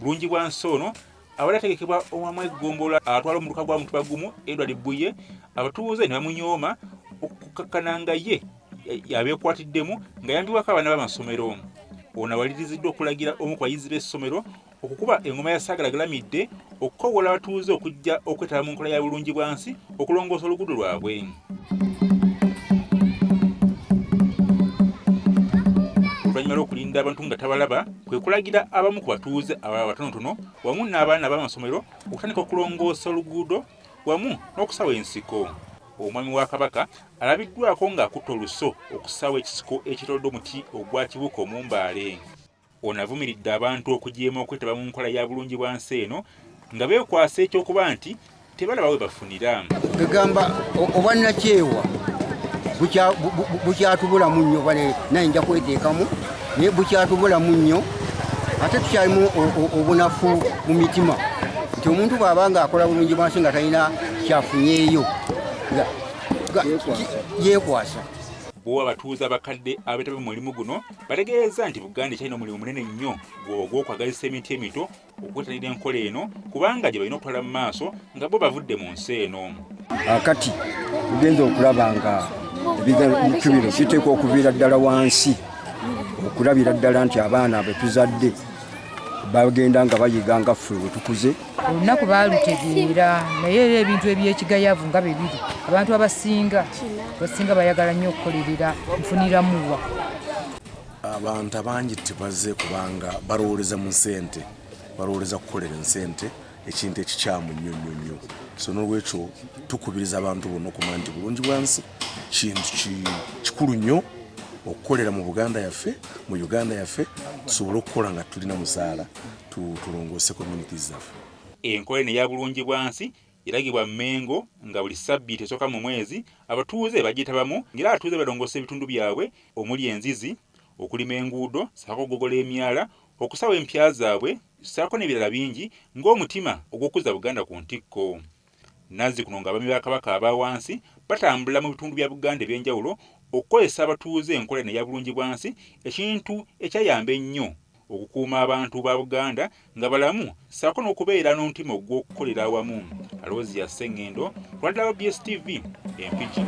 Bulungi bwansi ono abadde ategekebwa omwami w'eggombolola atwala omuluka gwa Mutubagumu Edward Bbuye, abatuuze ne bamunyooma okukkakkana nga ye yabeekwatiddemu ng'ayambibwako abaana b'amasomero. Ono awaliriziddwa okulagira omu ku bayizi b'essomero okukuba engoma ya Saagala Galamidde okukoowoola abatuuze okujja okwetaba mu nkola ya bulungi bwansi okulongoosa oluguudo lwabwe. Oluvannyuma lw'okulinda abantu nga tabalaba kwe kulagira abamu ku batuuze abalala batonotono wamu n'abaana b'amasomero okutandika okulongoosa oluguudo wamu n'okusawa ensiko. Omwami wa Kabaka alabiddwako ng'akutte oluso okusawa ekisiko ekyetoolodde omuti ogwa Kibuuka Omumbaale. Ono avumiridde abantu okujeema okwetaba mu nkola ya bulungi bwansi eno nga beekwasa eky'okuba nti tebalaba we bafunira. Egamba obwannakyewa bukyatubulamu nnyo naye nja kweteekamu naye bukyatubulamu nnyo ate tukyalimu obunafu mu mitima nti omuntu bw'aba nga akola bulungi bwansi nga talina kyafunyeeyo yeekwasa. Bo abatuuze abakadde abeetabye mu mulimu guno bategeezezza nti Buganda ekyalina omulimu munene nnyo ogw'okwagazisa emiti emito okwettanira enkola eno kubanga gye balina okutwala mu maaso nga bo bavudde mu nsi eno. Akati tugenza okulaba nga ebintu bino biteekwa okuviira ddala wansi okulabira ddala nti abaana be tuzadde bagenda nga bayiga nga ffe bwe tukuze. Olunaku baalutegeera naye era ebintu ebyekigayavu nga bwe biri abantu abasinga basinga bayagala nnyo okukolerera nfuniramuwa. Abantu abangi tebaze kubanga balowooleza mu ssente, balowooleza kukolera ensente ekintu ekikyamu nnyo nnyo nnyo. So n'olwekyo tukubiriza abantu bonna okumanya nti bulungi bwansi kintu kikulu nnyo okukolera mu Buganda yaffe, mu Uganda yaffe, tusobole okukola nga tulina musaala tulongoose communities zaffe. Enkola eno eya bulungi bwansi eragibwa Mmengo nga buli ssabbiiti esooka mu mwezi abatuuze bagyetabamu ng'era abatuuze balongoosa ebitundu byabwe omuli enzizi, okulima enguudo ssaako okugogola emyala, okusawa empya zaabwe ssaako n'ebirala bingi ng'omutima ogw'okuzza Buganda ku ntikko. Nazzikuno ng'abaami ba Kabaka aba wansi batambula mu bitundu bya Buganda eby'enjawulo okukozesa abatuuze enkola eno eya Bulungibwansi ekintu ekyayamba ennyo okukuuma abantu ba Buganda nga balamu ssaako n'okubeera n'omutima ogw'okukolera awamu. Aloysia Ssengendo ku lwa WBS TV e Mpigi.